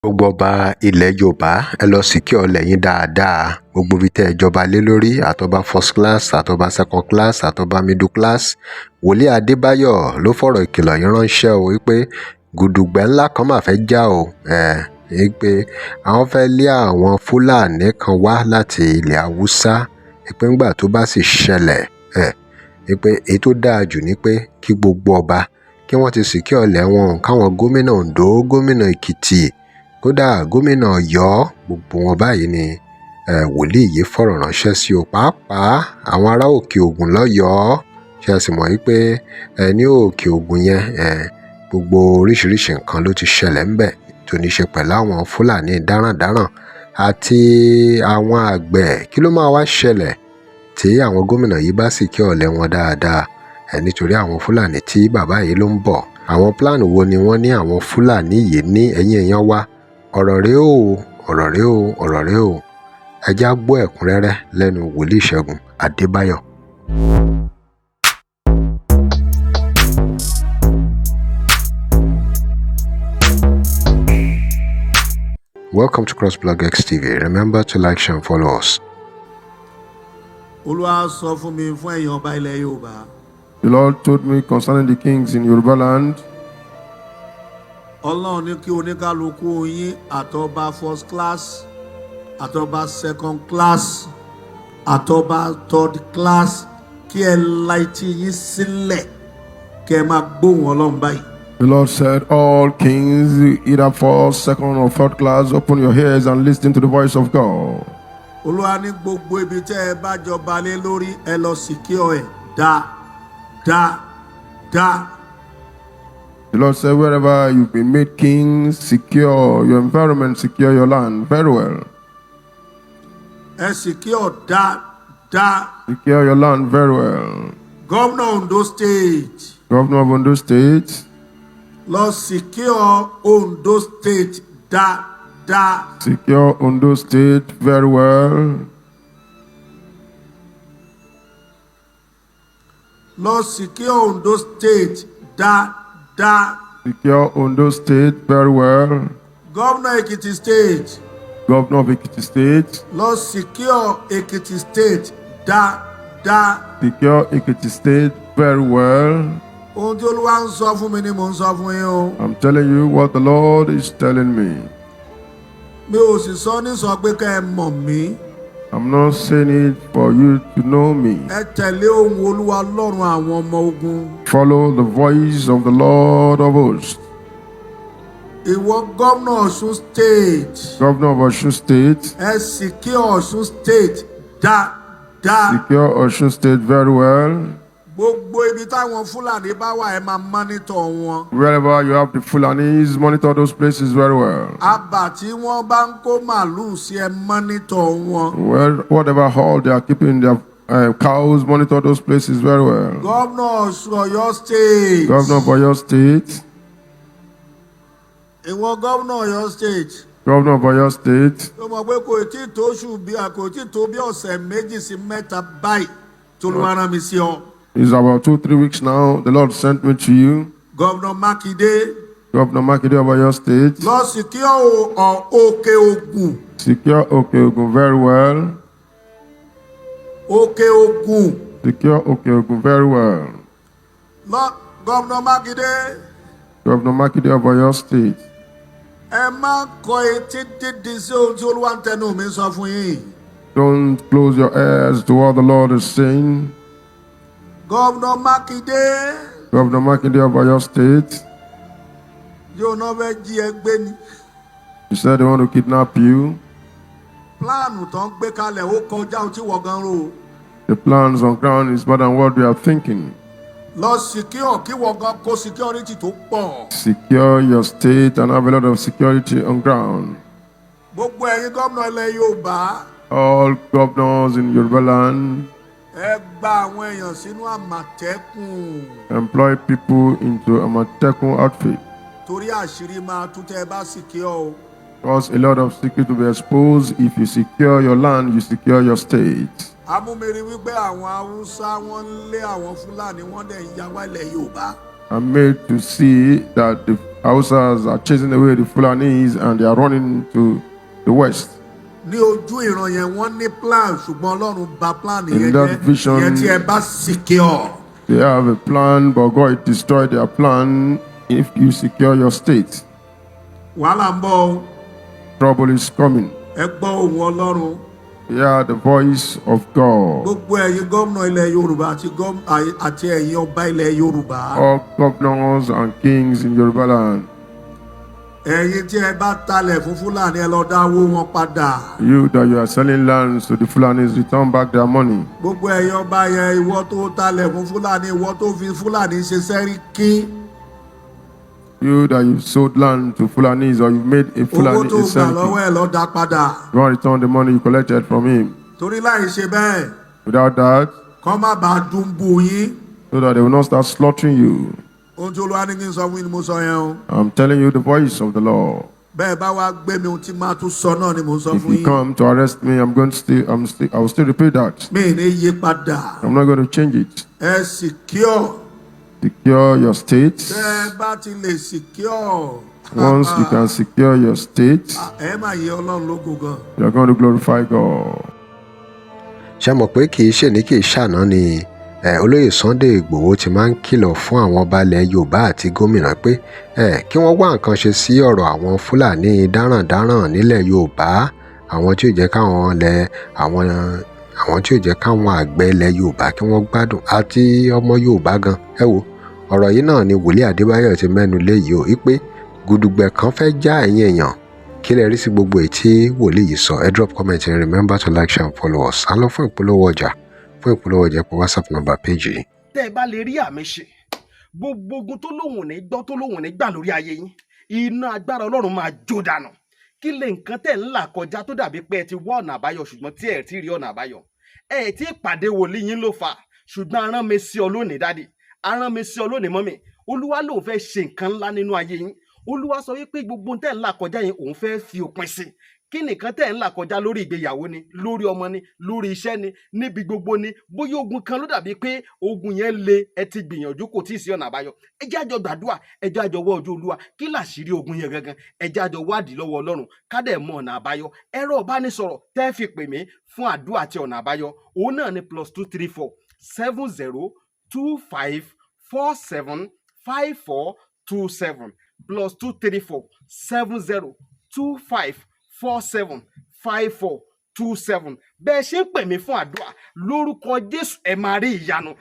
Gbogbo ọba ilẹ̀ Yorùbá, ẹ lọ́ọ́ secure ilẹ̀ yín dáadáa. Gbogbo ibi tẹ́ ẹ jọba lé lórí, àtọba first class, àtọba second class, àtọba middle class. Wòlíì Adébáyò ló fọ̀rọ̀ ìkìlọ̀ yìí ránṣẹ́ o wípé gudugbẹ̀ ńlá kan máa fẹ́ já o, wípé àwọn fẹ́ lé àwọn Fúlàní kan wá láti ilẹ̀ Haúsá, wípé ńgbà tó bá sì ṣẹlẹ̀, wípé èyí tó dáa jù ni pé kí gbogbo ọba kí wọ́n ti secure ilẹ̀ wọn, káwọn gómìnà Ondo, gómìnà Èkìtì, kódà gómìnà Ọ̀yọ́, gbogbo wọn báyìí ni wòlíì yìí fọ̀rọ̀ ránṣẹ́ sí o. Pàápàá àwọn ará Òkè Ògùn lọ́yọ̀ọ́, ṣe sì mọ̀ wípé ní Òkè Ògùn yẹn, gbogbo oríṣiríṣi nǹkan ló ti ṣẹlẹ̀ ńbẹ̀ tó ní ṣe pẹ̀lú àwọn Fúlàní darandaran àti àwọn àgbẹ̀. Kí ló máa wá ṣẹlẹ̀ tí àwọn gómìnà yìí bá secure ilẹ̀ wọn dáadáa? Nítorí àwọn Fúlàní tí bàbá yìí ló ń bọ̀, àwọn plan wo ni wọ́n ní àwọn Fúlàní yìí ní? Ẹ̀yìn èèyàn wa, ọ̀rọ̀ rèé o, ọ̀rọ̀ rèé o, ọ̀rọ̀ rèé o. Ẹ jẹ́ á gbọ́ ẹ̀kúnrẹ́rẹ́ lẹ́nu Wòlíì Ṣẹ́gun Adébáyọ̀. Welcome to CrossBlog X TV. Remember to like, share and follow us. Olúwa sọ fún mi fún ẹ̀yin ọba ilẹ̀ Yorùbá. The Lord told me concerning the kings in Yoruba land. Ọlọ́run ní kí oníkálukú yín, àtọba first class, àtọba second class, àtọba third class, kí ẹ la etí yín sílẹ̀ kí ẹ máa gbóhùn Ọlọ́run báyìí. The Lord said, "All kings, either first, second, or third class, open your ears and listen to the voice of God." Olúwa ní gbogbo ibi tẹ́ ẹ bá jọba lé lórí, ẹ lọ secure ẹ̀ dáadáa. The Lord said, "Wherever you've been made king, secure your environment, secure your land very well." Ẹ secure dáadáa. Secure your land very well. Gómìnà Ondo State. Governor of Ondo State. Lọ secure Ondo State dáadáa. Secure Ondo State very well. Lọ secure Ondo State dáadáa. Secure Ondo State very well. Gómìnà Èkìtì State. Governor of Ekiti State. Lọ secure Èkìtì State dáadáa. Secure Ekiti State very well. Ohun tí Olúwa ń sọ fún mi ni mò ń sọ fún yín o. I'm telling you what the Lord is telling me. Mi ò sì sọ ní sọ pé kẹ́ ẹ mọ̀ mí. I'm not saying it for you to know me. Ẹ tẹ̀lé ohùn Olúwa Ọlọ́run àwọn ọmọ ogun. Follow the voice of the Lord of hosts. Ìwọ gómìnà Ọ̀ṣun State. Governor of Osun State. Ẹ secure Ọ̀ṣun State dáadáa. Secure Osun State very well. Gbogbo ibi táwọn Fúlàní bá wà, ẹ máa monitor wọn. Wherever you have the Fulanis, monitor those places very well. Abà tí wọ́n bá ń kó màlúù sí, ẹ monitor wọn. Well, whatever hall they are keeping their cows, monitor those places very well. Gómìnà Ọ̀ṣun Ọ̀yọ́ State. Governor of Oyo State. Ìwọ gómìnà Ọ̀yọ́ State. Governor of Oyo State. Tó mọ̀ pé kò tí tó oṣù bí, kò tí tó bí ọ̀sẹ̀ 2 sí 3 báyìí tó ló wá rán mi sí ọ. It's about 2, 3 weeks now. The Lord sent me to you. Gómìnà Mákindé. Governor Makinde of Oyo State. Lọ secure Òkè Ògùn. Secure Okeogun very well. Òkè Ògùn. Secure Okeogun very well. Lọ Gómìnà Mákindé. Governor Makinde of Oyo State. Ẹ má kọ etí dídí sí ohun tí Olúwa ń tẹnu mi sọ fún yín. Don't close your ears to what the Lord is saying. Gómìnà Mákindé. Governor Makinde of Oyo State. Yóò náà fẹ́ jí ẹ gbé ni. He said they want to kidnap you. Plan tó ń gbé kalẹ̀, ó kọjá ohun tí wọ́n gan rò. The plans on ground is more than what we are thinking. Lọ secure kí wọ́n gan kó security tó pọ̀. Secure your state and have a lot of security on ground. Gbogbo ẹ̀yin gómìnà ilẹ̀ Yorùbá. All governors in Yoruba land. Ẹ gba àwọn èèyàn sínú Àmọ̀tẹ́kùn. Employ people into Amotekun outfit. Torí àṣírí máa tú tẹ́ ẹ bá secure o. Because a lot of secret will be exposed if you secure your land, you secure your state. Amúmiri wípé àwọn Haúsá, wọ́n ń lé àwọn Fúlàní, wọ́n dẹ̀ ń ya wá ilẹ̀ Yorùbá. I'm made to see that the Hausas are chasing away the Fulanis and they are running to the west. Ní ojú ìran yẹn, wọ́n ní plan, ṣùgbọ́n Ọlọ́run bà plan In yẹn that jẹ́. vision, Ìyẹn tí ẹ bá secure. they have a plan, but God destroyed their plan if you secure your state. Wàhálà ń bọ̀ o. Trouble is coming. Ẹ gbọ́ ohùn Ọlọ́run. Hear the voice of God. Gbogbo ẹ̀yin gómìnà ilẹ̀ Yorùbá àti ẹ̀yin ọba ilẹ̀ Yorùbá, All governors and kings in Yoruba land, ẹ̀yin tí ẹ bá talẹ̀ fún Fúlàní, ẹ lọ dáwó wọn padà. you that you are selling lands to the Fulanis, return back their money. Gbogbo ẹ̀yin ọba yẹn, ìwọ tó talẹ̀ fún Fúlàní, ìwọ tó fi Fúlàní ṣe sẹ́ríkì, You that you sold land to Fulanis or you made a owó Fulani tó a gbà seriki, lọ́wọ́ ẹ̀, lọ dá padà. you want to return the money you collected from him. Torí láì ṣe bẹ́ẹ̀, Without that, kọ́ má bàa dúnbù yín. so that they will not start slaughtering you. Ohun tí Olúwa ní kí n sọ fún yín ni mo sọ yẹn o. I'm telling you the voice of the Lord. Bẹ́ẹ̀ bá wá gbé mi, ohun tí máa tún sọ náà ni mò ń sọ If fún you yín. come to arrest me, I'm going to still, I'm still, I will still repeat that. Mi ì ní yí padà. I'm not going to change it. Ẹ secure. Secure your state. Tẹ́ ẹ bá ti lè secure, Once you can secure your state, ẹ máa yẹ Ọlọ́run lógo gan. you are going to glorify God. Ṣe mọ̀ pé kì í ṣèní kì í ṣàná ni olóyè Sunday Igbòho ti máa ń kìlọ̀ fún àwọn ọba ilẹ̀ Yorùbá àti gómìnà pé kí wọ́n wá nǹkan ṣe sí ọ̀rọ̀ àwọn Fúlàní darandaran nílẹ̀ Yorùbá, àwọn tí ò jẹ́ káwọn ilẹ̀ àwọn tí ò jẹ́ káwọn àgbẹ̀ ilẹ̀ Yorùbá kí wọ́n gbádùn àti ọmọ Yorùbá gan. Ẹ wo ọ̀rọ̀ yìí náà ni wòlíì Adébáyọ̀ ti mẹ́nu lé yìí o, wípé gudugbẹ̀ kan fẹ́ já ẹ̀yin èèyàn. Kí lẹ rí sí gbogbo èyí tí wòlíì yìí sọ? Ẹ drop comment and remember to like, share and follow us. À ń lọ fún ìpolówó ọjà. Fún ìpolówó ọjà, pé WhatsApp number page yìí. Tẹ́ ẹ bá lè rí àmì ṣe, gbogbo ogun tó lóun ò ní gbọ́, tó lóun ò ní gbà lórí ayé yín, iná agbára Ọlọ́run máa jó dànù. Kí lè nǹkan tẹ̀ ń là kọjá tó dàbí pé ẹ ti wá ọ̀nà àbáyọ, ṣùgbọ́n tí ẹ ti rí ọ̀nà àbáyọ? Ẹ ti pàdé wòlíì yín ló fà, ṣùgbọ́n arán mi sí ọ lónìí, daddy, arán mi sí ọ lónìí, mummy. Olúwa lòun fẹ́ ṣe nǹkan ńlá nínú ayé yín. Olúwa sọ wípé gbogbo tẹ̀ ń là kọjá yẹn, òun fẹ́ fi òpin sí. Kí nìkan tẹ̀ ń là kọjá? Lórí ìgbéyàwó ni, lórí ọmọ ni, lórí iṣẹ́ ni, níbi gbogbo ni. Bóyá ogun kan ló dàbí pé ogun yẹn le, ẹ ti gbìyànjú, kò tí ì sí ọ̀nà àbáyọ. Ẹ jẹ́ àjọ gbàdúrà, ẹ jẹ́ àjọ wọ́ ojú Olúwa. Kí làṣírí ogun yẹn gangan? Ẹ jẹ́ àjọ wádìí lọ́wọ́ Ọlọ́run, ká dẹ̀ mọ ọ̀nà àbáyọ. Ẹ̀rọ ìbánisọ̀rọ̀ tẹ́ fi pè mí fún àdúrà àti ọ̀nà àbáyọ, òun náà ni +234 70 25 47 54 27, +234 70 25 47 54 27. Bẹ́ẹ̀ ṣe ń pè mí fún àdúrà, lórúkọ Jésù, ẹ máa rí ìyanu.